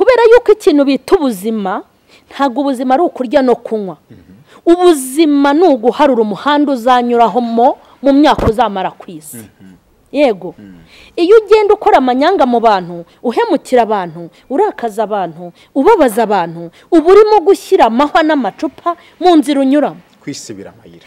Kubera yuko ikintu bita ubuzima, ntabwo ubuzima ari ukurya no kunywa. Ubuzima ni uguharura umuhanda uzanyuraho mu myaka uzamara ku isi. Yego. Iyo ugenda ukora amanyanga mu bantu, uhemukira abantu, urakaza abantu, ubabaza abantu, uba urimo gushyira amahwa n'amacupa mu nzira unyuramo. Kwisibira amayira.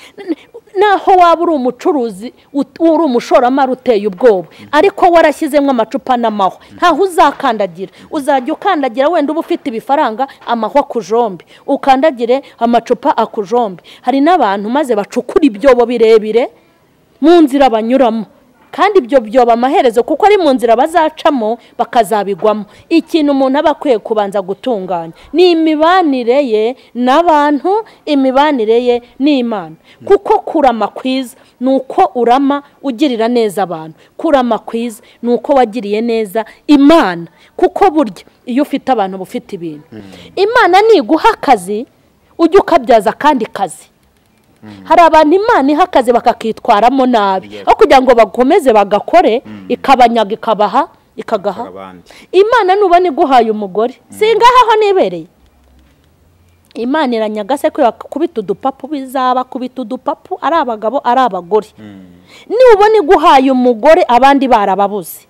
Naho waba uri umucuruzi, uri umushoramari uteye ubwoba, ariko warashyizemo amacupa n'amahwa, ntaho uzakandagira. Uzajya ukandagira wenda uba ufite ibifaranga, amahwa akujombe, ukandagire amacupa akujombe. Hari n'abantu maze bacukura ibyobo birebire mu nzira banyuramo, kandi ibyo byoba amaherezo kuko ari mu nzira bazacamo bakazabigwamo. Ikintu umuntu aba akwiye kubanza gutunganya ni imibanire ye n'abantu, imibanire ye n'Imana. Kuko kurama kwiza ni uko urama ugirira neza abantu, kurama kwiza ni uko wagiriye neza Imana. Kuko burya iyo ufite abantu bufite ibintu, Imana niguha akazi ujye ukabyaza akandi kazi. Hari abantu Imana iha akazi bakakitwaramo nabi, aho kugira ngo bakomeze bagakore, ikabanyaga ikabaha ikagaha. Imana nubona iguhaye umugore, singaho aho nibereye, Imana iranyaga se kubita udupapu, bizaba kubita udupapu, ari abagabo ari abagore. Nubona iguhaye umugore abandi barababuze,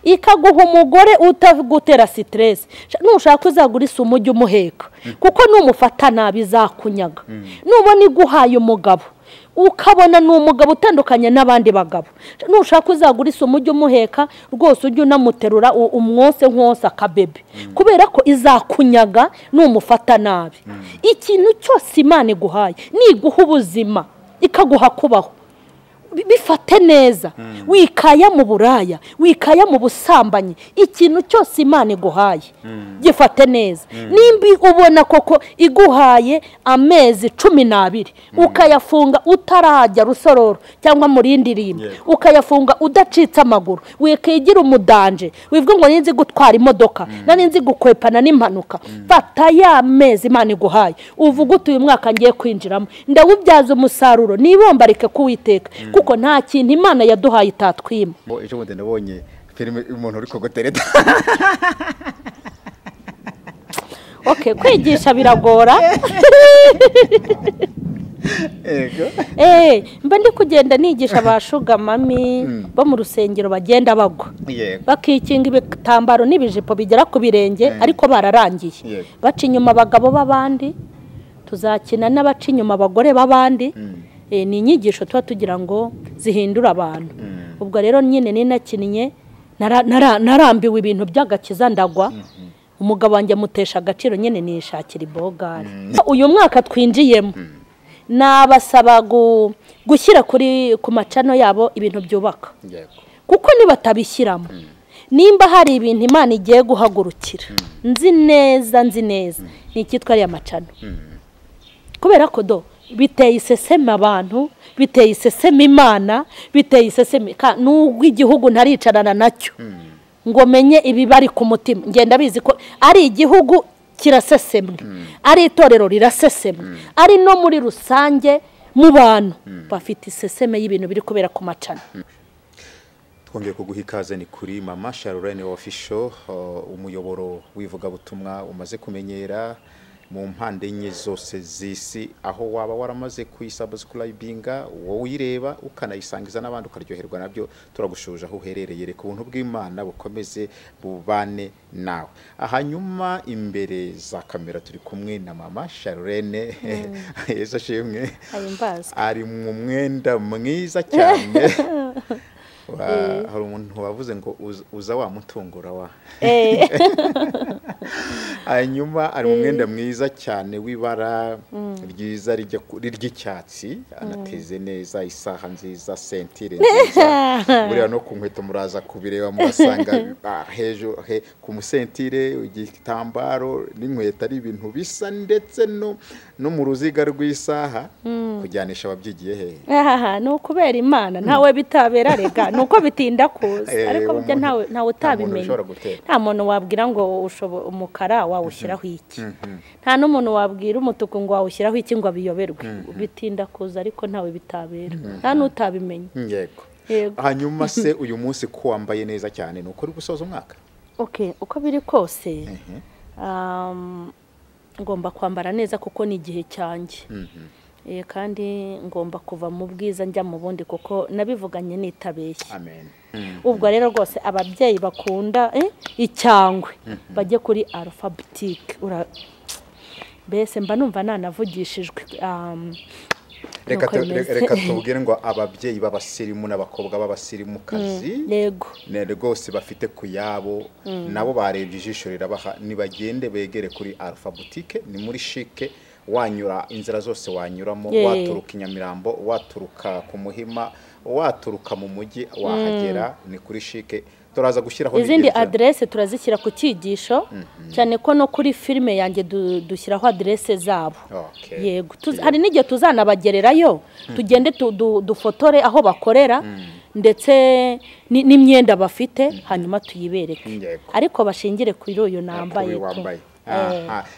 ikaguha umugore utagutera stress, nushaka uzagura isumu ujye umuheka, kuko numufata nabi izakunyaga. Nubona iguhaye umugabo ukabona ni umugabo utandukanye n'abandi bagabo, nushaka uzagura isumu ujye umuheka rwose, ujye unamuterura umwose nkonsa akabebe, kubera ko izakunyaga numufata nabi. Ikintu cyose Imana iguhaye, niguha ubuzima ikaguha kubaho, bifate neza. Wikaya mu buraya, wikaya mu busambanyi, ikintu cyose Imana iguhaye gifate neza. Nimba ubona koko iguhaye amezi 12 ukayafunga utarajya Rusororo cyangwa mu rindi rimwe, ukayafunga udacitse amaguru, wikigira umudanje, wivuga ngo ninzi gutwara imodoka, nari nzi gukwepana n'impanuka. Fata ya mezi Imana iguhaye, uvuga uti uyu mwaka ngiye kwinjiramo ndawubyaza umusaruro, nibombarike kuwiteka, kuko nta kintu Imana yaduhaye itatwima. Ejo bundi nabonye filime umuntu uri kugutereta. Okay, kwigisha biragora. Yego. Mba ndi kugenda nigisha ba sugar mami bo mu rusengero bagenda bagwa, bakikinga ibitambaro n'ibijipo bigera ku birenge, ariko bararangiye. Baca inyuma abagabo b'abandi, tuzakina n'abaca inyuma abagore b'abandi. Ni inyigisho tuba tugira ngo zihindura abantu. Ubwo rero nyine ninakinnye narambiwe ibintu by'agakiza ndagwa, umugabo wanjye mutesha agaciro, nyine nishakira ibogari. Uyu mwaka twinjiyemo nabasaba gushyira kuri ku macano yabo ibintu byubaka, kuko nibatabishyiramo, nimba hari ibintu Imana igiye guhagurukira, nzi neza ni icyitwa ari amacano. Kubera ko do biteye iseseme abantu, biteye iseseme Imana, biteye iseseme nubwo igihugu ntaricarana nacyo ngo menye ibi bari ku mutima. Ngenda bizi ko ari igihugu kirasesemwe, ari itorero rirasesemwe, ari no muri rusange mu bantu bafite iseseme y'ibintu biri kubera ku macana. Twongeye kuguha ikaze ni kuri Mama Charlene Official, umuyoboro w'ivugabutumwa umaze kumenyera mu mpande enye zose z'isi, aho waba waramaze kuyisubscribinga, wowe uyireba ukanayisangiza n'abandi ukaryoherwa nabyo. Turagushuje aho uherereye, reka ubuntu bw'Imana bukomeze bubane nawe. Hanyuma imbere za kamera turi kumwe na Mama Charlene. Yesu ashimwe, ari mu mwenda mwiza cyane. Hari umuntu wavuze ngo uza wamutungura wa. Hanyuma ari mu mwenda mwiza cyane w'ibara ryiza ry'icyatsi, anateze neza, isaha nziza, sentire nziza. Buriya no ku nkweto muraza kubireba, murasanga hejuru ku musentire igitambaro n'inkweto ari ibintu bisa, ndetse no mu ruziga rw'isaha. Kujyanisha ababyigiye hehe? Ni ukubera Imana, ntawe bitabera rega, nuko bitinda kuza, ariko burya ntawe utabimenya. Nta muntu wabwira ngo umukara wawushyiraho iki, nta n'umuntu wabwira umutuku ngo wawushyiraho iki ngo abiyoberwe. Bitinda kuza ariko ntawe bitabera, nta n'utabimenya. Yego. Hanyuma se uyu munsi ko wambaye neza cyane, nuko uri gusoza umwaka? Okay, uko biri kose Ngomba kwambara neza kuko ni igihe cyanjye. Kandi ngomba kuva mu bwiza njya mu bundi kuko nabivuganye nitabeshye. Amen. Ubwo rero rwose ababyeyi bakunda icyangwe bajye kuri Alpha Boutique. Mbese mba numva nanavugishijwe. Reka tubwire ngo ababyeyi b'abasirimu n'abakobwa b'abasirimukazi yego ne rwose bafite kuyabo nabo barebye ijisho rirabaha, nibagende begere kuri Alpha Boutique, ni muri chic, wanyura inzira zose wanyuramo, waturuka Nyamirambo, waturuka ku Muhima, waturuka mu mujyi, wahagera ni kuri chic. Turaza gushyiraho izindi adresse, turazishyira ku cyigisho cyane ko no kuri filime yanjye dushyiraho adresse zabo. Yego, hari n'igihe tuzanabagererayo tugende dufotore aho bakorera ndetse n'imyenda bafite, hanyuma tuyibereke, ariko bashingire kuri uyu nambaye.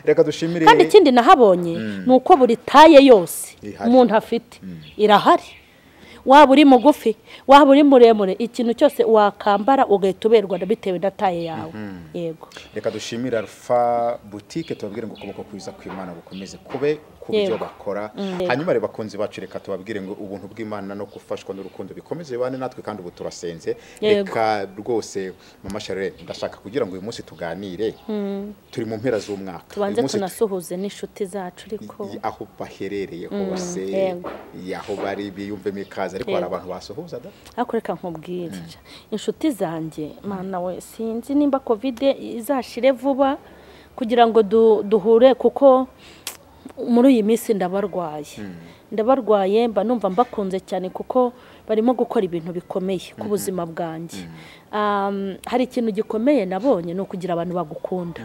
Reka dushimire. Kandi ikindi nahabonye ni uko buri taye yose umuntu afite irahari, waba uri mugufi waba uri muremure, ikintu cyose wakambara ugahita uberwa bitewe na taye yawe. Yego, reka dushimire Alpha Boutique, tubabwire ngo ukuboko kwiza kw'Imana gukomeze kube ku byo bakora. Hanyuma reba bakunzi bacu, reka tubabwire ngo ubuntu bw'Imana no gufashwa n'urukundo bikomeze bane natwe, kandi ubu turasenze. Reka rwose Mama Charlene, ndashaka kugira ngo uyu munsi tuganire, turi mu mpera z'umwaka, tubanze tunasuhuze n'inshuti zacu ariko aho baherereye hose, aho bari biyumvemo ikaze, ariko hari abantu basuhuza da. Ariko reka nkubwire inshuti zanjye, mana we, sinzi nimba Covid izashire vuba kugira ngo duhure, kuko muri iyi minsi ndabarwaye mba numva mbakunze cyane kuko barimo gukora ibintu bikomeye ku buzima bwanjye. Hari ikintu gikomeye nabonye, ni ukugira abantu bagukunda.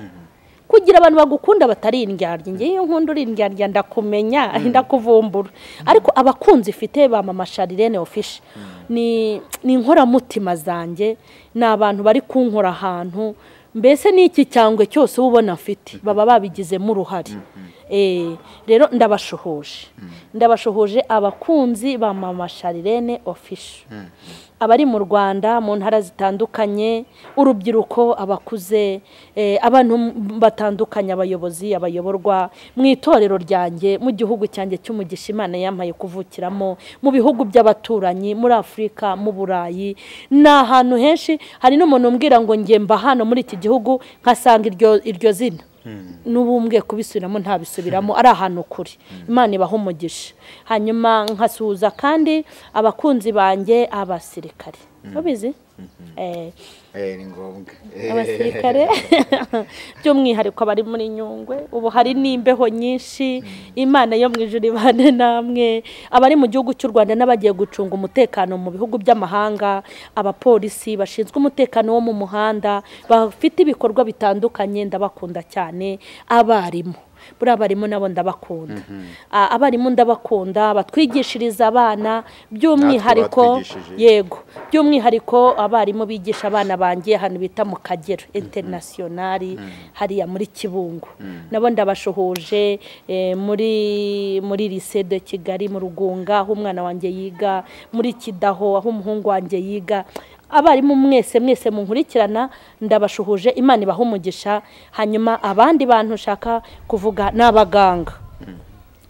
Kugira abantu bagukunda batari indyarya. Ngiye iyo nkunda uri indyarya ndakumenya, ndakuvumbura. Ariko abakunzi ifite ba Mama Charlene Official ni inkoramutima zanjye, ni abantu bari kunkora ahantu, mbese n'iki cyangwe cyose ubona mfite baba babigizemo uruhare. Rero ndabashuhuje abakunzi ba Mama Charlene Official, abari mu Rwanda mu ntara zitandukanye, urubyiruko, abakuze, abantu batandukanye, abayobozi, abayoborwa mu itorero ryanjye, mu gihugu cyanjye cy'umugisha Imana yampaye kuvukiramo, mu bihugu by'abaturanyi, muri Afurika, mu Burayi, ni ahantu henshi. Hari n'umuntu umbwira ngo nge mba hano muri iki gihugu nkasanga iryo zina n'ubumbwe kubisubiramo ntabisubiramo, ari ahantu kuri. Imana ibaha umugisha. Hanyuma nkasuhuza kandi abakunzi banjye abasirikare, ubizi ni ngombwa abasirikare by'umwihariko bari muri Nyungwe, ubu hari n'imbeho nyinshi, Imana yo mu ijuru ibane namwe. Abari mu gihugu cy'u Rwanda n'abagiye gucunga umutekano mu bihugu by'amahanga, abapolisi bashinzwe umutekano wo mu muhanda bafite ibikorwa bitandukanye, ndabakunda cyane. Abarimu, buri abarimu nabo ndabakunda. Abarimu ndabakunda, batwigishiriza abana by'umwihariko, yego by'umwihariko abarimu bigisha abana banjye hano bita mu Kagera International hariya muri Kibungo, nabo ndabashuhuje. Muri Lycée de Kigali mu Rugunga aho umwana wanjye yiga, muri Kidaho aho umuhungu wanjye yiga. Abarimu mwese mwese munkurikirana ndabashuhuje, Imana ibaha umugisha. Hanyuma abandi bantu nshaka kuvuga n'abaganga.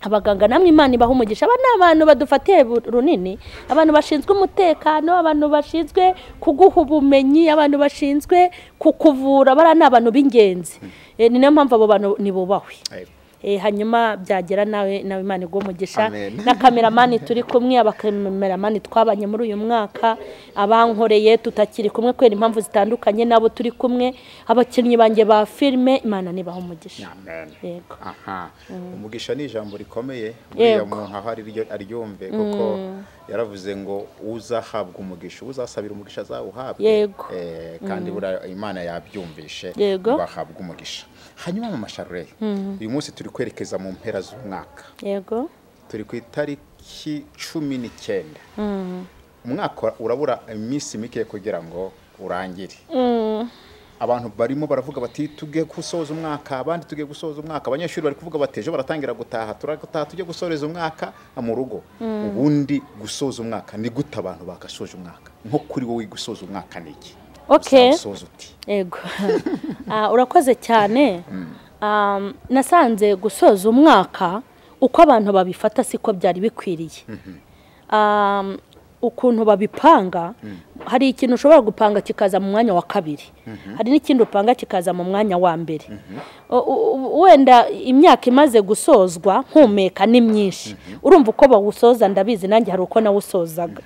Abaganga namwe Imana ibaha umugisha. Aba ni abantu badufatiye runini, abantu bashinzwe umutekano, abantu bashinzwe kuguha ubumenyi, abantu bashinzwe kukuvura, bara ni abantu b'ingenzi. Ni nayo mpamvu abo bantu nibubahwe. Hanyuma byagera nawe Imana iguhe umugisha. Na kameramani turi kumwe, abakameramani twabanye muri uyu mwaka, abankoreye tutakiri kumwe kubera impamvu zitandukanye, nabo turi kumwe, abakinnyi banjye ba filime, Imana nibaha umugisha. Amen. Yego. Aha. Umugisha ni ijambo rikomeye, buriya muntu aho aryumve, kuko yaravuze ngo uzahabwa umugisha, uzasabira umugisha azawuhabwe. Yego. Kandi buriya Imana yabyumvishe, bahabwa umugisha. Hanyuma Mama Charlene, uyu munsi turi kwerekeza mu mpera z'umwaka. Yego. Turi ku itariki 19. Umwaka urabura iminsi mike kugira ngo urangire. Abantu barimo baravuga bati tugiye gusoza umwaka, abandi tugiye gusoza umwaka, abanyeshuri bari kuvuga bati ejo baratangira gutaha, turagutaha tujye gusoreza umwaka mu rugo. Ubundi gusoza umwaka ni gute abantu bagasoje umwaka? Nko kuri wowe gusoza umwaka ni iki? Okay. Yego. Urakoze cyane. Nasanze gusoza umwaka uko abantu babifata siko byari bikwiriye. Ukuntu babipanga, hari ikintu ushobora gupanga kikaza mu mwanya wa kabiri, hari n'ikindi upanga kikaza mu mwanya wa mbere. Wenda imyaka imaze gusozwa mpumeka ni myinshi, urumva uko bawusoza ndabizi, nanjye hari uko nawusozaga.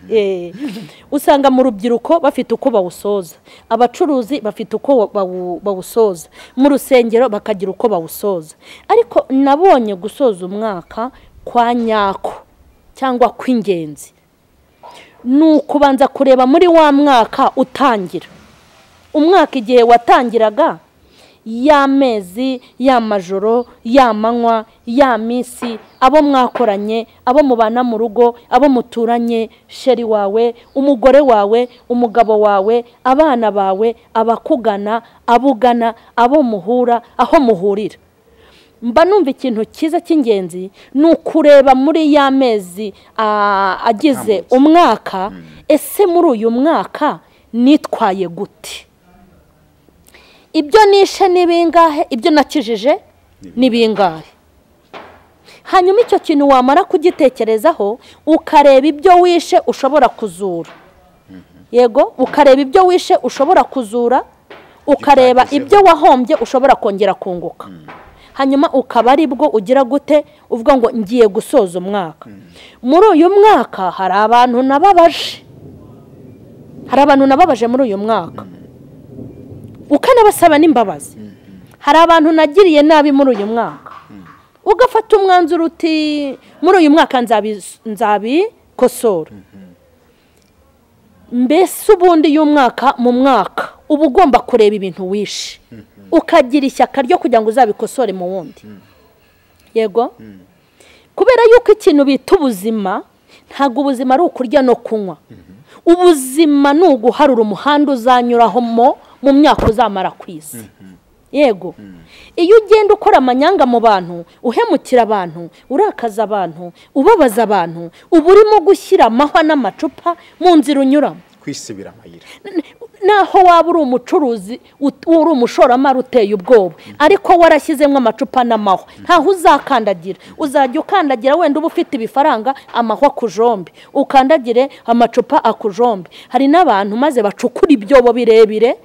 Usanga mu rubyiruko bafite uko bawusoza, abacuruzi bafite uko bawusoza, mu rusengero bakagira uko bawusoza. Ariko nabonye gusoza umwaka kwa nyako cyangwa kw'ingenzi ni ukubanza kureba muri wa mwaka utangira. Umwaka igihe watangiraga, ya mezi, ya majoro, ya manywa, ya minsi, abo mwakoranye, abo mubana mu rugo, abo muturanye, sheri wawe, umugore wawe, umugabo wawe, abana bawe, abakugana, abugana, abo muhura, aho muhurira. Mba numva ikintu cyiza cy'ingenzi ni ukureba muri ya mezi agize umwaka, ese muri uyu mwaka nitwaye gute? Ibyo nishe ni bingahe? Ibyo nakijije ni bingahe? Hanyuma icyo kintu wamara kugitekerezaho ukareba ibyo wishe ushobora kuzura. Yego, ukareba ibyo wishe ushobora kuzura, ukareba ibyo wahombye ushobora kongera kunguka. Hanyuma ukaba ari bwo ugira gute uvuga ngo ngiye gusoza umwaka. Muri uyu mwaka hari abantu nababaje. Hari abantu nababaje muri uyu mwaka. Ukanabasaba n'imbabazi. Hari abantu nagiriye nabi muri uyu mwaka. Ugafata umwanzuro uti muri uyu mwaka nzabikosora. Mbese ubundi y'umwaka mu mwaka uba ugomba kureba ibintu wishe, ukagira ishyaka ryo kugira ngo uzabikosore mu wundi. Yego, kubera yuko ikintu bita ubuzima, ntabwo ubuzima ari ukurya no kunywa. Ubuzima ni uguharura umuhanda uzanyuraho mu myaka uzamara ku isi. Yego, iyo ugenda ukora amanyanga mu bantu, uhemukira abantu, urakaza abantu, ubabaza abantu, uba urimo gushyira amahwa n'amacupa mu nzira unyuramo, kwisibira amayira. Naho waba uri umucuruzi, uri umushoramari uteye ubwoba, ariko warashyizemo amacupa n'amahwa, ntaho uzakandagira. Uzajya ukandagira wenda uba ufite ibifaranga, amahwa akujombe, ukandagire amacupa akujombe. Hari n'abantu maze bacukura ibyobo birebire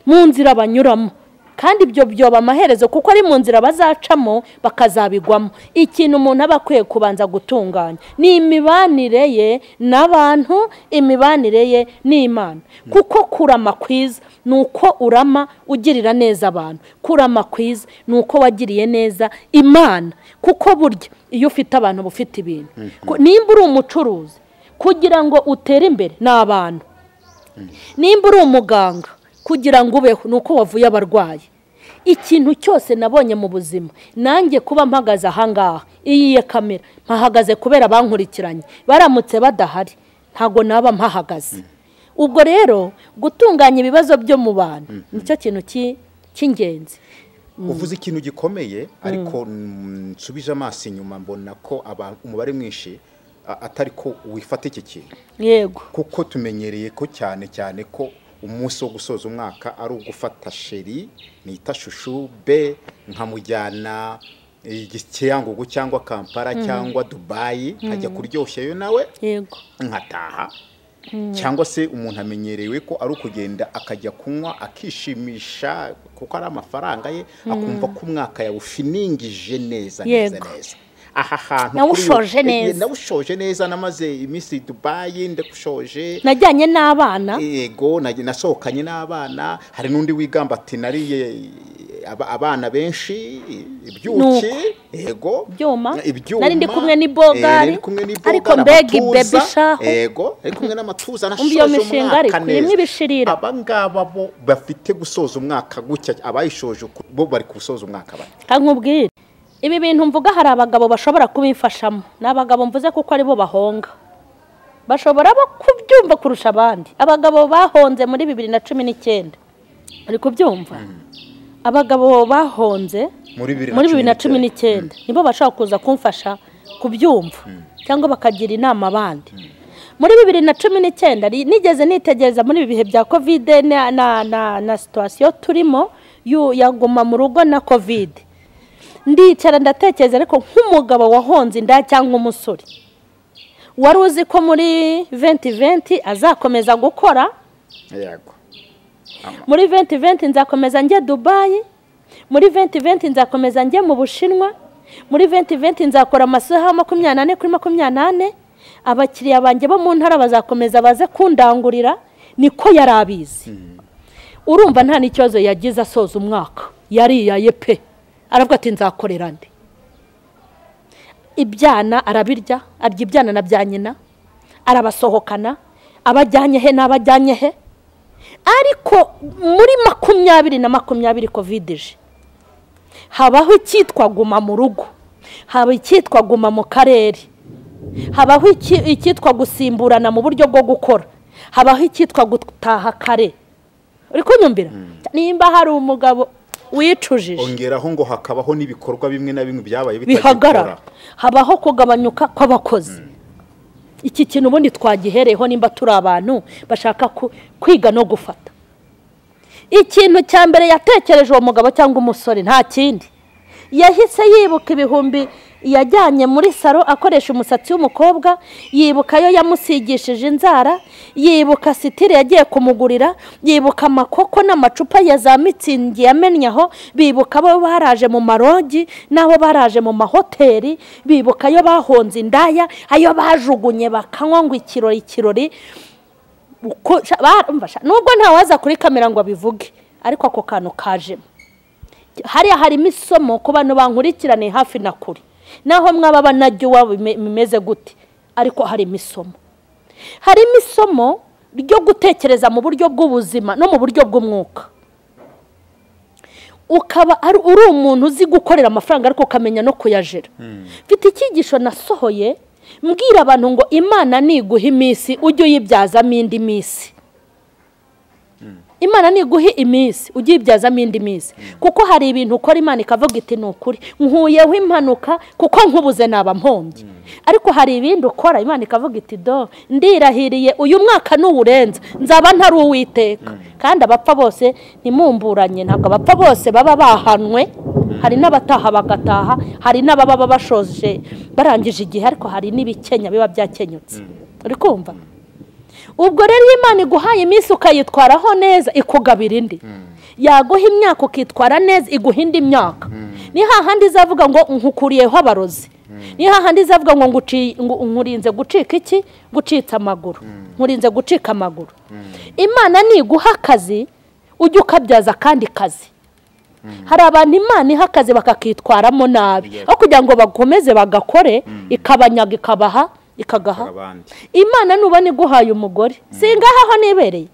mu nzira banyuramo, kandi ibyo byoba amaherezo kuko ari mu nzira bazacamo bakazabigwamo. Ikintu umuntu aba akwiye kubanza gutunganya ni imibanire ye n'abantu, imibanire ye n'Imana. Kuko kurama kwiza ni uko urama ugirira neza abantu, kurama kwiza ni uko wagiriye neza Imana. Kuko burya iyo ufite abantu bufite ibintu, nimba uri umucuruzi kugira ngo utere imbere ni abantu, nimba uri umuganga kugira ngo ubeho nuko wavuye abarwayi. Ikintu cyose nabonye mu buzima, nanjye kuba mpagaze ahangaha iyi kamera mpahagaze kubera bankurikiranye, baramutse badahari ntago naba mpahagaze. Ubwo rero gutunganya ibibazo byo mu bantu nicyo kintu cy'ingenzi. Uvuze ikintu gikomeye, ariko nsubije amaso inyuma mbona ko umubare mwinshi atari ko wifata iki kintu. Yego, kuko tumenyereye ko cyane cyane ko umunsi wo gusoza umwaka ari ugufata sheri nita shushu be nkamujyana Igikiyangugu cyangwa Kampala cyangwa Dubai, nkajya kuryoshyayo nawe. Yego, nkataha. Cyangwa se umuntu amenyerewe ko ari ukugenda akajya kunywa akishimisha kuko ari amafaranga ye, akumva ko umwaka yawufiningije neza neza neza. Aha hantu nawushoje neza, nawushoje neza, namaze iminsi Dubai ndakushoje, najyanye n'abana. Yego, nasohokanye n'abana. Hari n'undi wigamba ati nariye abana benshi ibyuki. Yego, byuma, nari ndi kumwe n'ibogari, ariko mbega baby shaho. Yego, ari kumwe n'amatuza nashoje umwaka neza. Abangaba bo bafite gusoza umwaka gutya, abayishoje bo bari gusoza umwaka bane. Kankubwira ibi bintu mvuga, hari abagabo bashobora kubifashamo. Ni abagabo mvuze kuko aribo bahonga, bashobora kubyumva kurusha abandi. Abagabo bahonze muri 2019, bari kubyumva. Abagabo bahonze muri 2019 nibo bashobora kuza kumfasha kubyumva cyangwa bakagira inama abandi. Muri 2019 nigeze nitegereza muri ibihe bya Covid na situation turimo yaguma mu rugo na Covid. Ndicara ndatekereza, ariko nk'umugabo wahonze inda cyangwa umusore wari uzi ko muri 2020 azakomeza gukora. Yego. Muri 2020 nzakomeza njye Dubai, muri 2020 nzakomeza njye mu Bushinwa, muri 2020 nzakora amasaha 24 kuri 24, abakiriya banjye bo mu ntara bazakomeza baze kundangurira. Niko yarabizi. Urumva nta n'ikibazo yagize asoza umwaka, yariyaye pe, aravuga ati nzakorera nde. Ibyana arabirya, arya ibyana na bya nyina, arabasohokana, abajyanye he n'abajyanye he. Ariko muri 2020 covid ije, habaho icyitwa guma mu rugo, haba icyitwa guma mu karere, habaho icyitwa gusimburana mu buryo bwo gukora, habaho icyitwa gutaha kare. Uri kunyumvira? Nimba hari umugabo wicujije, ongeraho ngo hakabaho n'ibikorwa bimwe na bimwe byabaye bitagikorwa, habaho kugabanyuka kw'abakozi. Iki kintu ubundi twagihereho nimba turi abantu bashaka kwiga no gufata. Ikintu cya mbere yatekereje uwo mugabo cyangwa umusore nta kindi, yahise yibuka ibihumbi yajyanye muri saro akoresha umusatsi w'umukobwa, yibuka yo yamusigishije inzara, yibuka sitire yagiye kumugurira, yibuka amakoko n'amacupa ya za mitsingi yamennyaho, bibuka abo baraje mu marogi n'abo baraje mu mahoteli, bibuka ayo bahonze indaya, ayo bajugunye bakanywa ngo ikirori ikirori. Nubwo ntawaza kuri kamera ngo abivuge, ariko ako kantu kajemo. Hariya harimo isomo ku bantu bankurikirane hafi na kure, naho mwaba banajya iwabo bimeze gute, ariko harimo isomo. Harimo isomo ryo gutekereza mu buryo bw'ubuzima no mu buryo bw'umwuka. Ukaba uri umuntu uzi gukorera amafaranga ariko ukamenya no kuyajera. Mfite icyigisho nasohoye mbwira abantu ngo Imana niguha iminsi ujye uyibyazamo indi minsi. Imana niguha iminsi ujye uyibyazamo indi minsi, kuko hari ibintu ukora Imana ikavuga iti ni ukuri nkuyeho impanuka kuko nkubuze naba mpombye. Ariko hari ibindi ukora Imana ikavuga iti do ndirahiriye uyu mwaka nuwurenza nzaba ntari uwiteka. Kandi abapfa bose ntimumburanye, ntabwo abapfa bose baba bahanwe, hari n'abataha bagataha, hari n'ababa bashoje barangije igihe, ariko hari n'ibikenya biba byakenyutse. Uri kumva? Ubwo rero Imana iguhaye iminsi ukayitwaraho neza ikugabira indi, yaguha imyaka ukitwara neza iguha indi myaka. Ni hahandi izavuga ngo nkukuriyeho abarozi, ni hahandi izavuga ngo nkurinze gucika iki, gucitsa amaguru, nkurinze gucika amaguru. Imana niguha akazi ujye ukabyaza kandi kazi. Hari abantu Imana iha akazi bakakitwaramo nabi, aho kugira ngo bakomeze bagakore ikabanyaga ikabaha ikagaha. Imana nubona iguhaye umugore, singaho aho nibereye,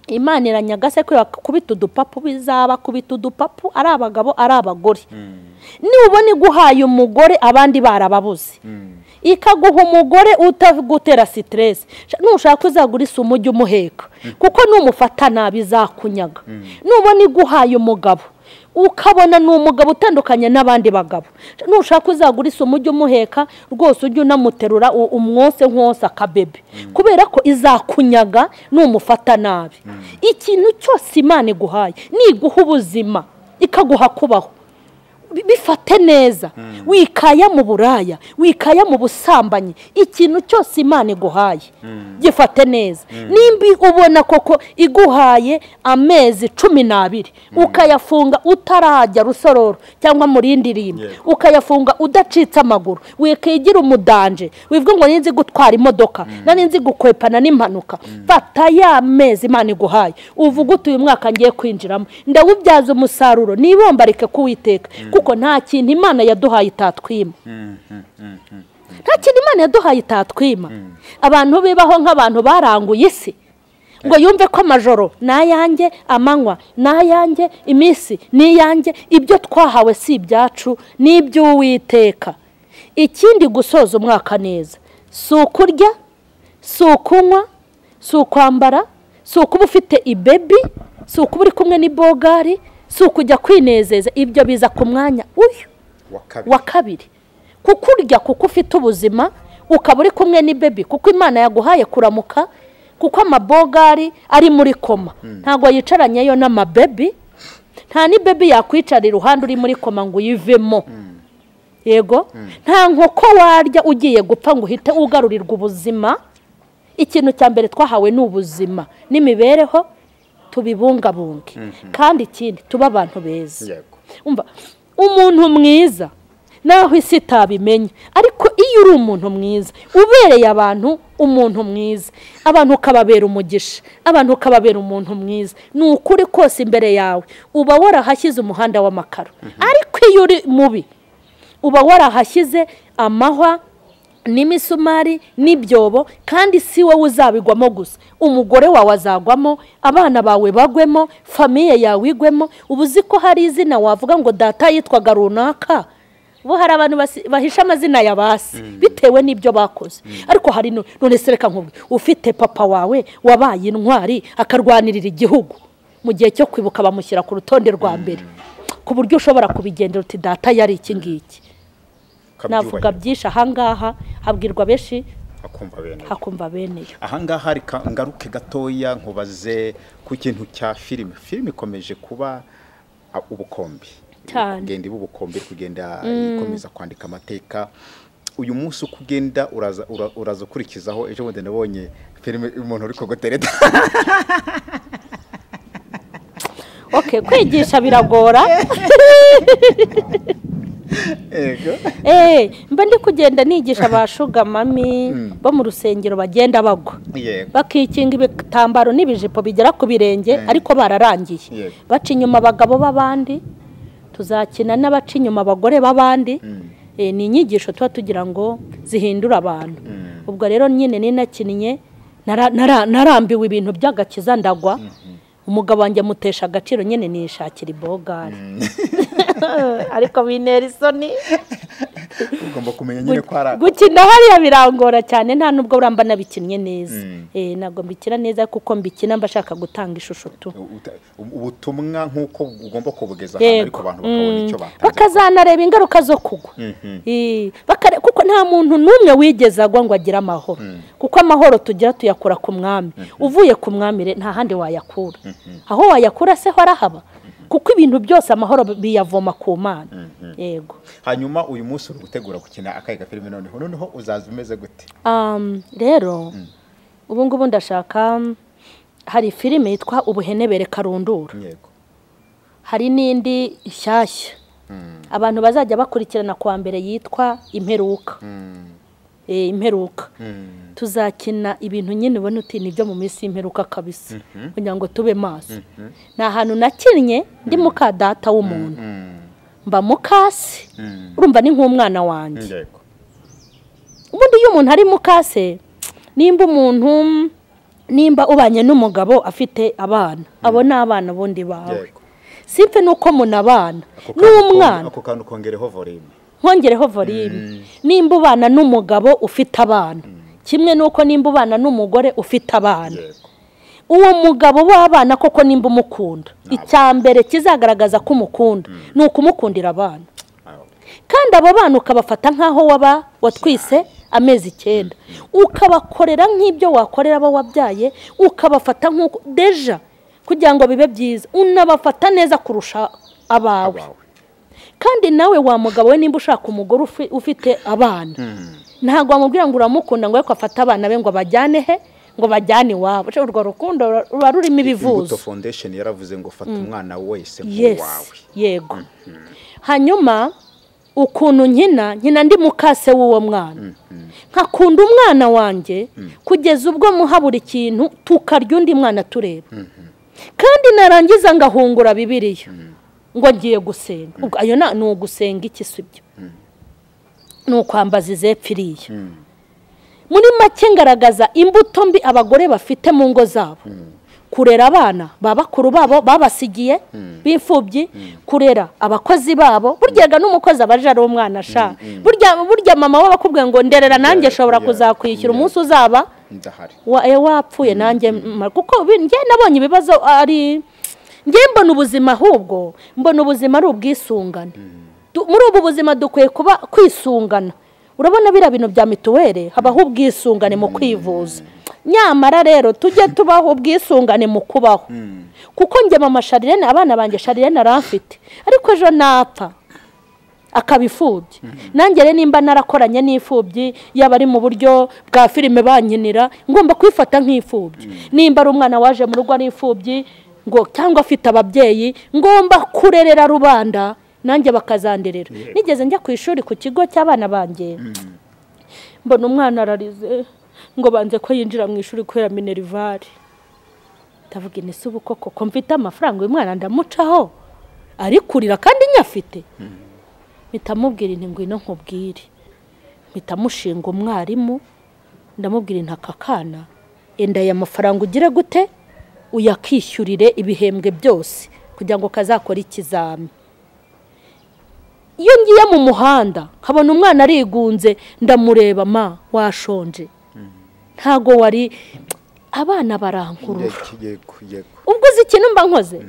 Imana iranyagase ko kubita udupapu bizaba kubita udupapu, ari abagabo ari abagore. Nubona iguhaye umugore abandi barababuze, ikaguha umugore utagutera stress, nushaka uzagura isumu ujye umuheka kuko numufata nabi izakunyaga. Nubona iguhaye umugabo ukabona ni umugabo utandukanye n'abandi bagabo, nushaka uzagura isumu ujye umuheka rwose, ujye unamuterura umwose nkonsa akabebe, kubera ko izakunyaga numufata nabi. Ikintu cyose Imana iguhaye niguha ubuzima ikaguha kubaho, bifate neza, wikaya mu buraya, wikaya mu busambanyi. Ikintu cyose Imana iguhaye gifate neza. Nimba ubona koko iguhaye amezi 12 ukayafunga utarajya Rusororo cyangwa mu rindi rimbi, ukayafunga udacitse amaguru, wikigira umudanje wivuga ngo ninzi gutwara imodoka nani nzi gukwepana n'impanuka, fata ya mezi Imana iguhaye uvuga uti uyu mwaka ngiye kwinjiramo ndawubyaza umusaruro, nibombarike kuwiteka, kuko nta kintu Imana yaduhaye itatwima. Nta kintu Imana yaduhaye itatwima. Abantu bibaho nk'abantu baranguye isi, ngo yumve ko amajoro nayanjye, amanywa nayanjye, iminsi niyanjye, ibyo twahawe si ibyacu n'iby'Uwiteka. Ikindi gusoza umwaka neza si ukurya, si ukunywa, si ukwambara, si ukuba ufite ibebi, si ukuba uri kumwe n'ibogari, si ukujya kwinezeza. Ibyo biza ku mwanya uyu wa kabiri. Kukurya kuko ufite ubuzima, ukaba uri kumwe n'ibebi kuko Imana yaguhaye kuramuka, kuko amabogari ari muri koma ntabwo yicaranyeyo n'amabebi, Nta ni baby yakwicara iruhande uri muri koma ngo uyivemo. Yego, nta nkoko warya ugiye gupfa ngo uhite ugarurirwa ubuzima. Ikintu cya mbere twahawe ni ubuzima n'imibereho, tubibungabunge. Kandi ikindi, tuba abantu beza. Umva, umuntu mwiza naho isi itabimenya, ariko iyo uri umuntu mwiza ubereye abantu umuntu mwiza, abantu ukababera umugisha, abantu ukababera umuntu mwiza, ni ukuri kose imbere yawe uba warahashyize umuhanda w'amakaro. Ariko iyo uri mubi uba warahashyize amahwa n'imisumari n'ibyobo, kandi si wowe uzabigwamo gusa, umugore wawe azagwamo, abana bawe bagwemo, famiye yawe igwemo. Uba uzi ko hari izina wavuga ngo data yitwaga runaka. Ubu hari abantu bahisha amazina ya basi bitewe n'ibyo bakoze. Ariko hari none se reka nkubwire, ufite papa wawe wabaye intwari akarwanirira igihugu, mu gihe cyo kwibuka bamushyira ku rutonde rwa mbere, ku buryo ushobora kubigendera uti data yari iki ngiki. Navuga byinshi ahangaha, habwirwa benshi hakumva bene yo. Ahangaha reka ngaruke gatoya nkubaze ku kintu cya filime. Filime ikomeje kuba ubukombe, kugenda iba ubukombe, kugenda ikomeza kwandika amateka. Uyu munsi uko ugenda uraza ukurikizaho. Ejo bundi nabonye filime umuntu uri kogotereta. Okay, kwigisha biragora. Ego. Mba ndi kugenda nigisha abashuga mami bo mu rusengero bagenda bagwa. Bakikinga ibitambaro n'ibijipo bigera ku birenge, ariko bararangiye. Baca inyuma abagabo b'abandi, tuzakina n'abaca inyuma abagore b'abandi. Ni inyigisho tuba tugira ngo zihindura abantu. Ubwo rero nyine ninakinnye narambiwe ibintu by'agakiza ndagwa. Umugabo wanjye mutesha agaciro, nyine nishakira ibogari. Ariko bintera isoni. Ugomba kumenya nyine ko ari gukina hariya birangora cyane, nta nubwo uramba nabikinnye neza. Ntabwo mbikina neza kuko mbikina mbashaka gutanga ishusho tu. Ubutumwa nkuko ugomba kubugeza ahantu, ariko abantu bakabona icyo batanze, bakazanareba ingaruka zo kugwa. Kuko nta muntu n'umwe wigeze agwa ngo agire amahoro, kuko amahoro tugira tuyakura ku mwami. Uvuye ku mwami nta handi wayakura. Aho wayakura se ho arahaba, kuko ibintu byose amahoro biyavoma ku Mana. Yego. Hanyuma uyu munsi uri gutegura gukina akahe gafilime noneho uzaza umeze gute? Rero ubu ngubu ndashaka, hari filime yitwa Ubuhenebere Karundura. Yego. Hari n'indi nshyashya abantu bazajya bakurikirana kwa mbere yitwa Imperuka. Imperuka. Tuzakina ibintu nyine ubona uti nibyo mu minsi y'imperuka kabisa, kugira ngo tube maso. Nta hantu nakinnye ndi muka data w'umuntu, mba mukase, urumva ni nk'umwana wanjye. Ubundi iyo umuntu ari mukase, nimba umuntu nimba ubanye n'umugabo afite abana, abo ni abana bundi bawe. Simpe nuko munabana n'umwana, ako kantu kongereho volume, nkongereho volume. Nimba ubana n'umugabo ufite abana, kimwe nuko nimba ubana n'umugore ufite abana, uwo mugabo w'abana koko nimba umukunda, icya mbere kizagaragaza ko umukunda ni ukumukundira abana. Kandi abo bana ukabafata nkaho waba watwise amezi 9, ukabakorera nk'ibyo wakorera abo wabyaye, ukabafata nk'uko deja kugira ngo bibe byiza, unabafata neza kurusha abawe. Kandi nawe wa mugabo we nimba ushaka umugore ufite abana, ntabwo wamubwira ngo uramukunda ngo ariko afate abana be ngo bajyane he, ngo bajyane iwabo. Urwo rukundo ruba rurimo ibivuzo. Imbuto Foundation yaravuze ngo fata umwana wese nk'uwawe. Yego. Hanyuma ukuntu nkina ndi mukase w'uwo mwana, nkakunda umwana wanjye kugeza ubwo muha buri kintu, tukarya undi mwana tureba. Kandi narangiza ngahungura Bibiliya ngo ngiye gusenga. Ubwo ayo ni ugusenga iki sibyo? Ni ukwambaza izepfiriye. Muri make ngaragaza imbuto mbi abagore bafite mu ngo zabo. Kurera abana babakuru babo babasigiye b'imfubyi, kurera abakozi babo. Burya n'umukozi abaje ari umwana sha. Burya mama wabakubwiye ngo nderera nanjye shobora kuzakwishyura umunsi uzaba wapfuye nanjye, kuko njye nabonye ibibazo ari njye mbona ubuzima, ahubwo mbona ubuzima ari ubwisungane. Muri ubu buzima dukwiye kuba kwisungana. Urabona biriya bintu bya mituweli, habaho ubwisungane mu kwivuza. Nyamara rero tujye tubaho ubwisungane mu kubaho. Kuko njye mama Charlene, abana banjye Charlene aramfite, ariko ejo napfa akaba imfubyi. Nanjye rero nimba narakoranye n'imfubyi, yaba ari mu buryo bwa filime bankinira, ngomba kwifata nk'imfubyi. Nimba ari umwana waje mu rugo ari imfubyi ngo cyangwa afite ababyeyi, ngomba kurerera rubanda nanjye bakazanderera. Nigeze njya ku ishuri ku kigo cy'abana banjye, mbona umwana ararize ngo banze ko yinjira mu ishuri kubera minerivare. Ndavuga nti ese ubu koko ko mfite amafaranga uyu mwana ndamucaho ari kurira kandi nyafite. Mpita mubwira nti ngwino nkubwire. Mpita mushinga umwarimu, ndamubwira nti aka kana enda aya mafaranga ugire gute uyakishyurire ibihembwe byose kugira ngo kazakore ikizami. Iyo ngiye mu muhanda nkabona umwana arigunze, ndamureba, ma washonje, ntago wari. Abana barankurura. Ubwo uzi ikintu mba nkoze?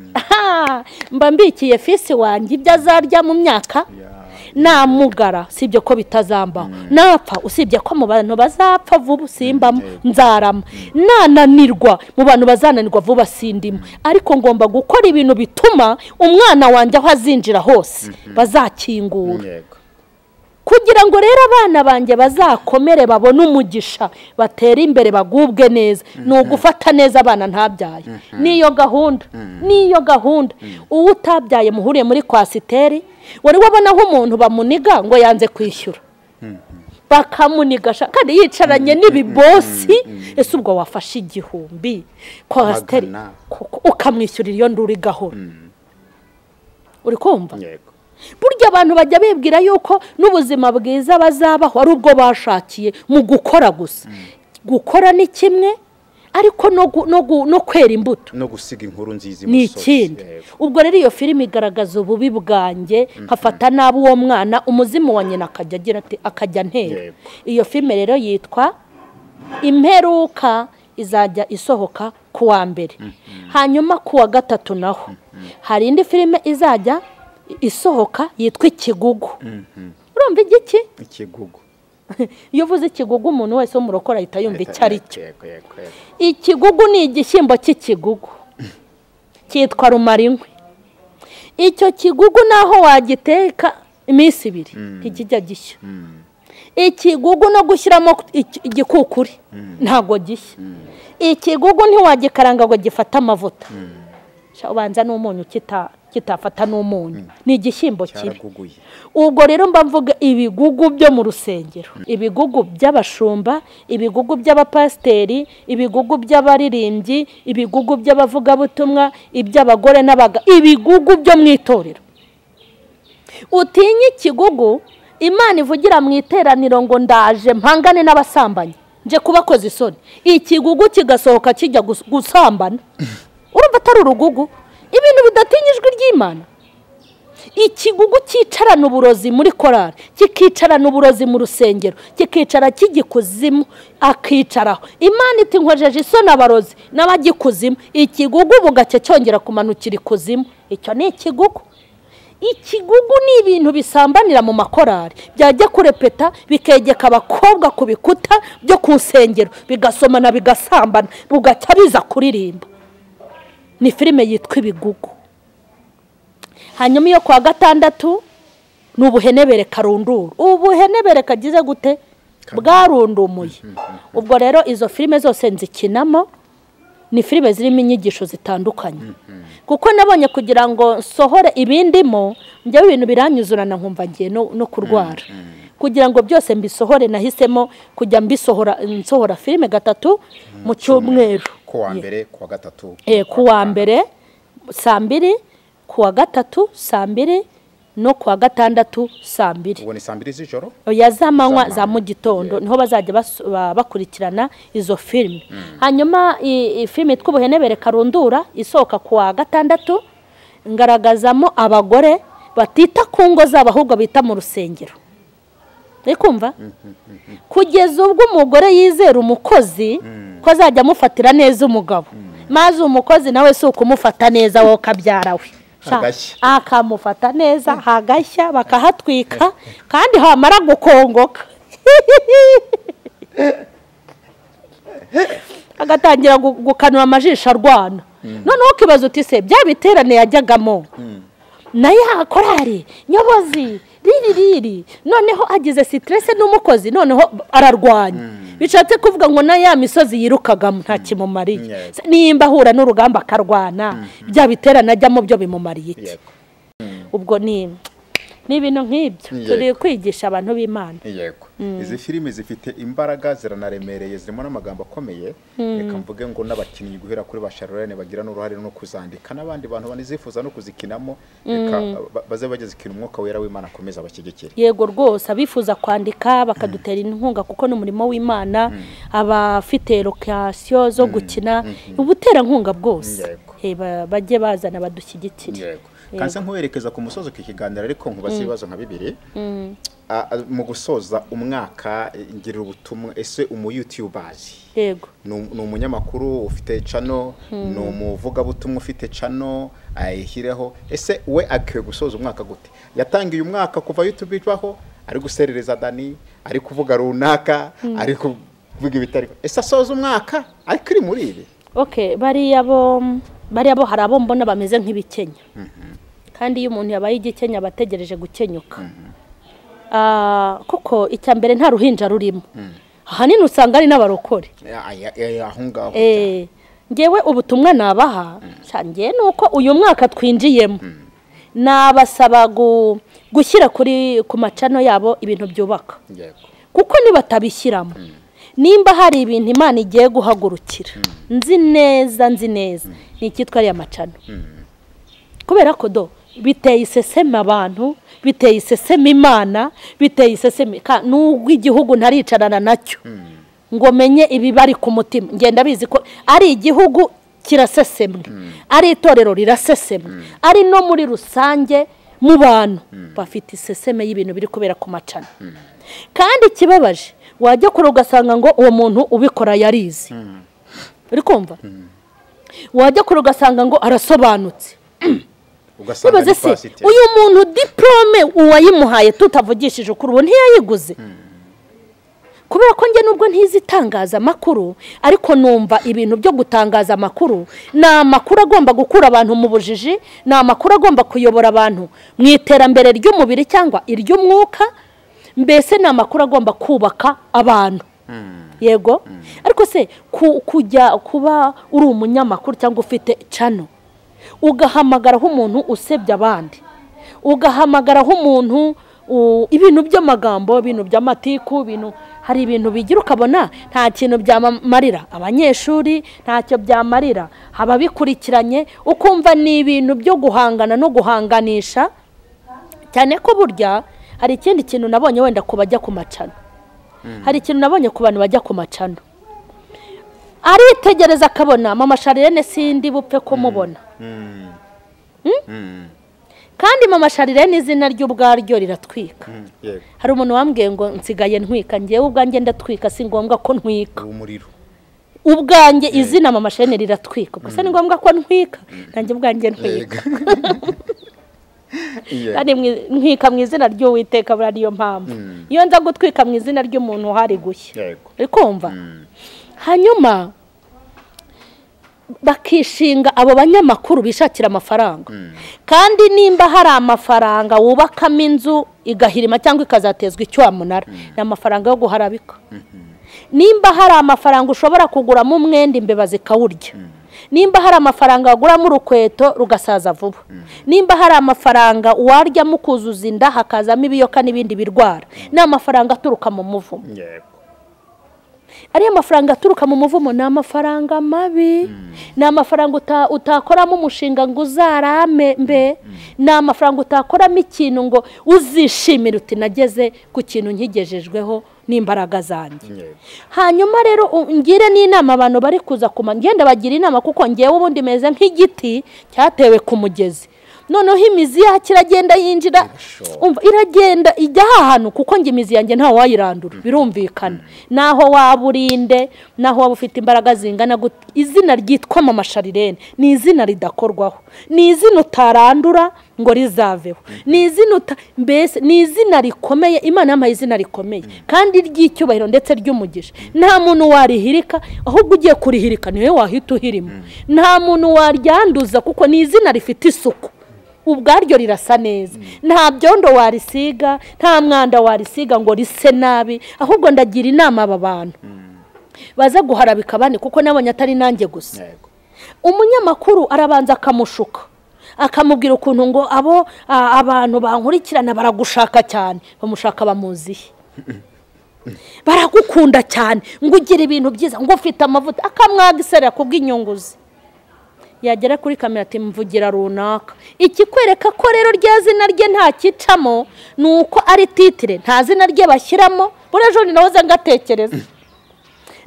Mba mbikiye fisi wanjye ibyo azarya mu myaka namugara, sibyo ko bitazambaho. Napfa usibye ko mu bantu bazapfa vuba simbamo, nzarama. Nananirwa mu bantu bazananirwa vuba sindimo. Ariko ngomba gukora ibintu bituma umwana wanjye aho azinjira hose bazakingura. Kugira ngo rero abana banjye bazakomere babone umugisha, batere imbere bagubwe neza, ni ugufata neza abana ntabyaye. Niyo gahunda, niyo gahunda. Uwo utabyaye muhuriye muri kwasiteri, wari wabona nk'umuntu bamuniga ngo yanze kwishyura, bakamuniga kandi yicaranye n'ibibosi. Ese ubwo wafashe 1000 kwasiteri ukamwishyurira iyo nduri gahoro? Uri kumva? Burya abantu bajya bibwira yuko n'ubuzima bwiza bazabaho ari ubwo bashakiye mu gukora gusa. Gukora ni kimwe, ariko no kwera imbuto no gusiga inkuru nziza ni ikindi. Ubwo rero iyo filime igaragaza ububi bwanjye, nkafata nabi uwo mwana, umuzimu wa nyina akajya agira ati akajya ntera. Iyo filime rero yitwa Imperuka, izajya isohoka ku wa mbere. Hanyuma ku wa gatatu naho hari indi filime izajya isohoka yitwa Ikigugu. Urumva igiki? Ikigugu. Iyo uvuze ikigugu umuntu wese wo murokora ahita yumva icyo ari cyo. Ikigugu ni igishyimbo cy'ikigugu cyitwa rumarinkwi. Icyo kigugu naho wagiteka iminsi ibiri ntikijya gishya. Ikigugu no gushyiramo igikukuri ntago gishya. Ikigugu ntiwagikaranga ngo gifate amavuta, ubanza n'umunyu kitafata n'umunyu. Ni igishyimbo kibi. Ubwo rero mba mvuga ibigugu byo mu rusengero, ibigugu by'abashumba, ibigugu by'abapasiteri, ibigugu by'abaririmbyi, ibigugu by'abavugabutumwa, iby'abagore n'abagabo, ibigugu byo mu itorero. Utinye ikigugu, Imana ivugira mu iteraniro ngo ndaje mpangane n'abasambanyi, nje kubakoza isoni. Ikigugu kigasohoka kijya gusambana. Urumva atari urugugu? Ibintu bidatinya ijwi ry'Imana. Ikigugu cyicarana uburozi muri korari, kikicarana uburozi mu rusengero, kikicara kijikuzimu, akicaraho. Imana iti nkojeje isoni abarozi n'abagikuzimu. Ikigugu bugacye cyongera kumanukira ikuzimu. Icyo ni ikigugu. Ikigugu ni ibintu bisambanira mu makorari, byajya kurepeta bikegeka abakobwa ku bikuta byo ku nsengero, bigasomana bigasambana, bugacya biza kuririmba. Ni filime yitwa Ibigugu. Hanyuma iyo kwa gatandatu ni ubuhenebere karundura. Ubuhenebere kagize gute? Bwarundumuye. Ubwo rero izo filime zose nzikinamo, ni filime zirimo inyigisho zitandukanye. Kuko nabonye kugira ngo nsohore ibindimo, njyewe ibintu biranyuzurana nkumva ngiye no kurwara. Kugira ngo byose mbisohore nahisemo kujya mbisohora, nsohora filime 3 mu cyumweru. Ku wa mbere, ku wa gatatu. Ku wa mbere saa 2, ku wa gatatu saa 2 no ku wa gatandatu saa 2. Ubwo ni saa 2 z'ijoro? Oya, z'amanywa, za mu gitondo niho bazajya bakurikirana izo filime. Hanyuma filime yitwa Ubuhenebere Karundura isohoka ku wa gatandatu, ngaragazamo abagore batita ku ngo zabo ahubwo bita mu rusengero. Uri kumva? Kugeza ubwo umugore yizera umukozi ko azajya amufatira neza umugabo, maze umukozi nawe si ukumufata neza wowe kabyara we, akamufata neza hagashya bakahatwika, kandi hamara gukongoka. Agatangira gukanura amajisho arwana. Noneho ukibaza uti se bya biterane yajyagamo na ya korari nyobozi riri noneho agize stress n'umukozi, noneho ararwanya. Bishatse kuvuga ngo na ya misozi yirukagamo nta kimumariye. Nimba ahura n'urugamba akarwana, bya biterane ajyamo byo bimumariye iki? Ubwo ni ibintu nk'ibyo turi kwigisha abantu b'Imana. Yego. Izi filime zifite imbaraga, ziranaremereye, zirimo n'amagambo akomeye. Reka mvuge ngo n'abakinnyi guhera kuri ba Charlene bagira n'uruhare no kuzandika, n'abandi bantu banizifuza no kuzikinamo, reka baze bageze umwuka wera w'Imana akomeza abashyigikire. Yego rwose, abifuza kwandika bakadutera inkunga kuko n'umurimo w'Imana, abafite location zo gukina, ubuterankunga bwose bajye bazana badushyigikire. Yego. Kanse nkuwerekeza ku musozo k'ikiganiro, ariko nkubaza ibibazo nka bibiri. Mu gusoza umwaka ngira ubutumwa, ese umu YouTubers? Yego. Ni umunyamakuru ufite channel, ni umuvugabutumwa ufite channel ayishyireho, ese we akwiye gusoza umwaka gute? Yatangiye umwaka kuva YouTube ibaho ari guserereza Dani, ari kuvuga runaka, ari kuvuga ibitari. Ese asoza umwaka ariko iri muri ibi? Okay, bariya bo hari abo mbona bameze nk'ibikenya. Kandi iyo umuntu yabaye igikenya abategereje gukenyuka. Kuko icya mbere nta ruhinja rurimo. Ahanini usanga ari n'abarokore. Ngewe ubutumwa nabaha ngiye nuko uyu mwaka twinjiyemo nabasaba gushyira kuri ku macano yabo ibintu byubaka. Kuko nibatabishyiramo, nimba hari ibintu Imana igiye guhagurukira, nzi neza ni icyitwa ari amacano. Kubera ko do biteye iseseme abantu, biteye iseseme Imana, biteye iseseme nubwo igihugu ntaricarana nacyo ngo menye ibibari ku mutima. Ngenda bizi ko ari igihugu kirasesemwe, ari itorero rirasesemwe, ari no muri rusange mu bantu bafite iseseme y'ibintu biri kubera ku macano. Kandi kibabaje wajya kure ugasanga ngo uwo muntu ubikora yarize. Uri kumva? Wajya kure ugasanga ngo arasobanutse. Ugasanga ni pasiteri. Uyu muntu diplome uwayimuhaye tutavugishije ukuri ubu ntiyayiguze. Kubera ko njye nubwo ntizi itangaza amakuru, ariko numva ibintu byo gutangaza amakuru ni amakuru agomba gukura abantu mu bujiji, ni amakuru agomba kuyobora abantu mu iterambere ry'umubiri cyangwa iry'umwuka, mbese ni amakuru agomba kubaka abantu. Yego. Ariko se kujya kuba uri umunyamakuru cyangwa ufite channel, ugahamagaraho umuntu usebya abandi, ugahamagaraho umuntu ibintu by'amagambo, ibintu by'amatiku, ibintu hari ibintu bigira ukabona nta kintu byamarira abanyeshuri, ntacyo byamarira ababikurikiranye, ukumva ni ibintu byo guhangana no guhanganisha. Cyane ko burya hari ikindi kintu nabonye wenda ku bajya ku macano. Hari ikintu nabonye ku bantu bajya ku macano, aritegereza akabona mama Charlene sindi bupfe kumubona. Kandi mama Charlene izina ry'ubwaryo riratwika. Hari umuntu wambwiye ngo nsigaye ntwika, ngewe ubwanjye ndatwika, si ngombwa ko ntwika. Ubwanjye izina mama Charlene riratwika, ubwo se ni ngombwa ko ntwika? Nanjye ubwanjye ntwika. Kandi ntwika mu izina ry'Uwiteka, buriya niyo mpamvu. Iyo nza gutwika mu izina ry'umuntu hari gushya. Uri kumva? Hanyuma bakishinga abo banyamakuru bishakira amafaranga. Kandi nimba hari amafaranga wubakamo inzu igahirima cyangwa ikazatezwa icyamunara, ni amafaranga yo guharabika. Nimba hari amafaranga ushobora kuguramo umwenda imbeba zikawurya, nimba hari amafaranga waguramo urukweto rugasaza vuba, nimba hari amafaranga waryamo ukuzuza inda hakazamo ibiyoka n'ibindi birwara, ni amafaranga aturuka mu muvumo. Ariya mafaranga aturuka mu muvumo ni amafaranga mabi, ni amafaranga utakoramo umushinga ngo uzarame mbe, ni amafaranga utakoramo ikintu ngo uzishimire uti nageze ku kintu nkigejejweho n'imbaraga zanjye. Hanyuma rero ngire n'inama abantu bari kuza kuma, ngenda bagira inama kuko ngewe ubundi meze nk'igiti cyatewe ku mugezi. Noneho imizi yacyo iragenda yinjira, umva iragenda ijya ahantu, kuko njye imizi yanjye nta wayirandura, birumvikana. Naho waba urinde, naho waba ufite imbaraga zingana gute, izina ryitwa Mama Charlene ni izina ridakorwaho, ni izina utarandura ngo rizaveho, ni izina mbese ni izina rikomeye. Imana yampaye izina rikomeye kandi ry'icyubahiro ndetse ry'umugisha. Nta muntu warihirika, ahubwo ugiye kurihirika niwe wahita uhirima. Nta muntu waryanduza kuko ni izina rifite isuku, ubwaryo rirasa neza. Nta byondo warisiga, nta mwanda warisiga ngo rise nabi. Ahubwo ndagira inama aba bantu baza guharabika abandi, kuko nabonye atari nanjye gusa. Umunyamakuru arabanza akamushuka, akamubwira ukuntu ngo abo abantu bankurikirana baragushaka cyane, bamushaka bamuzihe, baragukunda cyane, ngo ugire ibintu byiza, ngo ufite amavuta, akamwagisera kubw'inyungu ze. Yagera kuri kamera ati mvugira runaka. Ikikwereka ko rero rya zina rye nta kicamo ni uko ari titire, nta zina rye bashyiramo. Buriya ejo nahoze ngatekereza,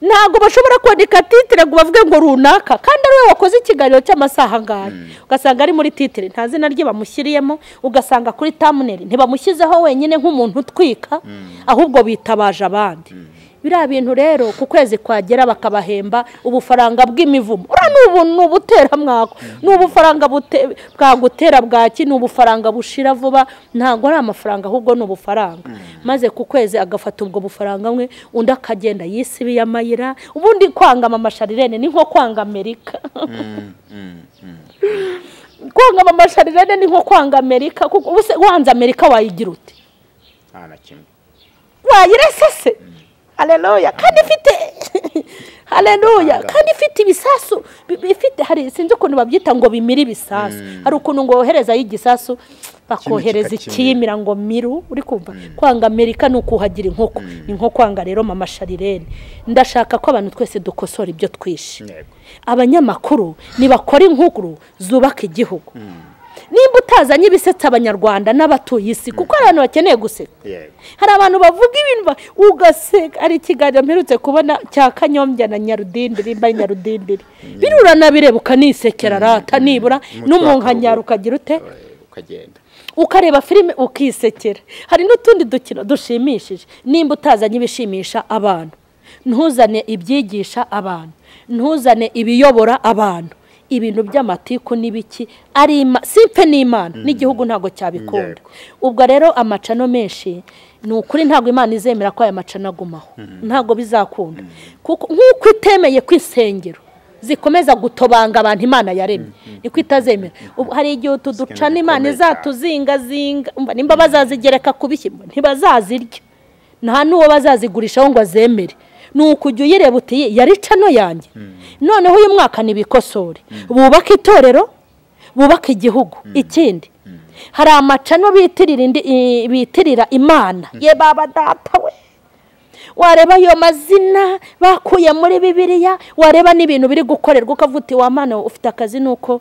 ntabwo bashobora kwandika titire ngo bavuge ngo runaka kandi ari we wakoze ikiganiro cy'amasaha angahe, ugasanga ari muri titire nta zina rye bamushyiriyemo, ugasanga kuri thumbnail ntibamushyizeho wenyine nk'umuntu utwika, ahubwo bitabaje abandi. Biriya bintu rero ku kwezi kwagera bakabahemba ubufaranga bw'imivumo. Ura ni ubuteramwako, ni ubufaranga bwagutera bwaki, ni ubufaranga bushira vuba, ntabwo ari amafaranga ahubwo ni ubufaranga. Maze ku kwezi agafata ubwo bufaranga mwe, undi akagenda yisibiye amayira. Ubundi kwanga Mama Charlene ni nko kwanga Amerika. Kwanga Mama Charlene ni nko kwanga Amerika, kuko ubuse wanze Amerika wayigira ute? Nta na kimwe wayirese se. Haleluya, kandi ifite haleluya, kandi ifite ibisasu ifite, hari sinzi ukuntu babyita ngo bimira ibisasu. Hari ukuntu ngo wohereza y'igisasu bakohereza ikiyimira ngo miru, uri kumva. Kwanga Amerika ni ukuhagira inkoko, ni nko kwanga rero Mama Charlene. Ndashaka ko abantu twese dukosora ibyo twishe. Abanyamakuru nibakora inkuru zubaka igihugu. Nimba utazanye ibisetsa abanyarwanda n'abatuye isi, kuko abantu bakeneye guseka. Hari abantu bavuga ibintu ugaseka. Ari ikiganiro mperutse kubona cya Kanyombya na Nyarudindiri, mba Nyarudindiri birurana bireba ukanisekera rata, nibura n'umunkanyara ukagira ute, ukagenda ukareba filime ukisekera. Hari n'utundi dukino dushimishije. Nimba utazanye ibishimisha abantu, ntuzane ibyigisha abantu, ntuzane ibiyobora abantu, ibintu by'amatiku n'ibiki ari simpe n'Imana n'igihugu ntago cyabikunda. Ubwo rero amacano menshi ni ukuri ntago Imana izemera ko aya macano agumaho, ntago bizakunda. Kuko nkuko itemeye kw'isengero zikomeza gutobanga abantu Imana yaremye, niko itazemera. Hari igihe utuducana Imana izatuzingazinga, nimba bazazigereka ku bishyimbo ntibazazirya, nta n'uwo bazazigurishaho ngo azemere. Nuko ujya uyireba uti yari cano yanjye. Noneho uyu mwaka nibikosore, bubaka itorero, bubaka igihugu. Ikindi hari amacano bitirira Imana. Ye baba data we, wareba ayo mazina bakuye muri Bibiliya, wareba n'ibintu biri gukorerwa ukavuga uti wa Mana ufite akazi nuko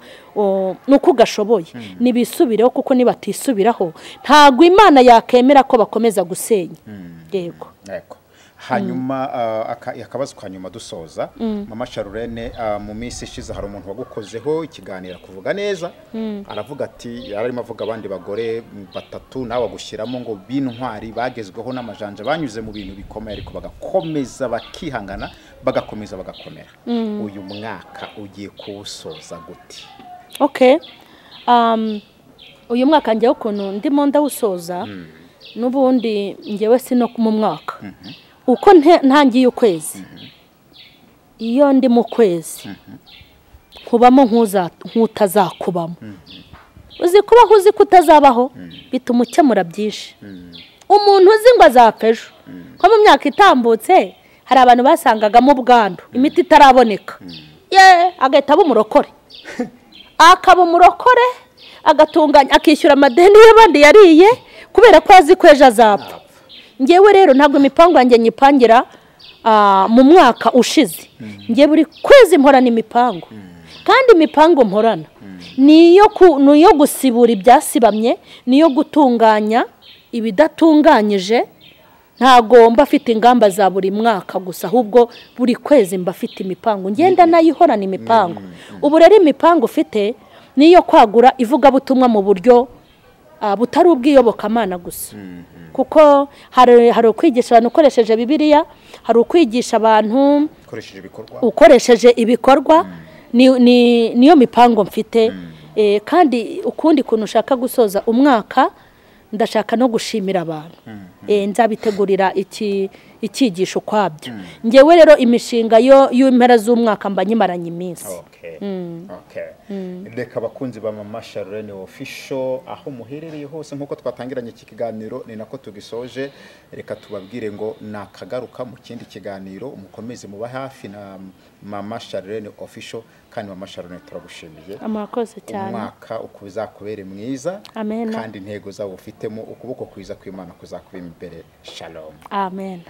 gashoboye. Nibisubireho, kuko nibatisubiraho ntago Imana yakemera ko bakomeza gusenya. Yego. Hanyuma akabazo ka nyuma dusoza, Mama Charlene, mu minsi ishize hari umuntu wagukozeho ikiganiro kuvuga neza, aravuga ati yararimo avuga abandi bagore batatu nawe agushyiramo ngo b'intwari bagezweho n'amajanja, banyuze mu bintu bikomeye ariko bagakomeza bakihangana, bagakomeza bagakomera. Uyu mwaka ugiye kuwusoza gute? Okay, uyu mwaka njyewe ukuntu ndimo ndawusoza, n'ubundi njyewe sino mu mwaka uko ntangiye ukwezi, iyo ndi mu kwezi kubamo nk'utazakubamo. Uzi kubaho uzi kutazabaho bituma ukemura byinshi. Umuntu uzi ngo azapfa ejo, nko mu myaka itambutse hari abantu basangagamo ubwandu, imiti itaraboneka, ye agahita aba umurokore, akaba umurokore agatunganya, akishyura amadeni y'abandi yariye kubera ko azi ko ejo azapfa. Ngewe rero ntabwo imipango yanjye nyipangira mu mwaka ushize. Ngewe buri kwezi mporana imipango, kandi imipango mporana niyo gusibura ibyasibamye, niyo gutunganya ibidatunganyije. Ntago mba afite ingamba za buri mwaka gusa, ahubwo buri kwezi mba afite imipango, ngenda nayihorana imipango. Ubu rero imipango ufite Niyo kwagura ivugabutumwa mu buryo butari ubwiyobokamana gusa, kuko hari ukwigisha abantu ukoresheje Bibiliya, hari ukwigisha abantu ukoresheje ibikorwa. Niyo mipango mfite. Kandi ukundi kuntu ushaka gusoza umwaka, ndashaka no gushimira abantu. Nzabitegurira icyigisho kwabyo. Ngewe rero imishinga yo y'impera z'umwaka mba nyimaranye iminsi. Reka abakunzi ba Mama Charlene Official aho muherereye hose, nkuko twatangiranye iki kiganiro ni nako tugisoje, reka tubabwire ngo nakagaruka mu kindi kiganiro. Mukomeze muba hafi na Mama Charlene Official. Kandi Mama Charlene turagushimiye, amakoze cyane. Umwaka ukuzakubere mwiza. Amen. Kandi intego zawo ufitemo ukuboko kwiza kw'Imana kuzakuba imbere. Shalom. Amen.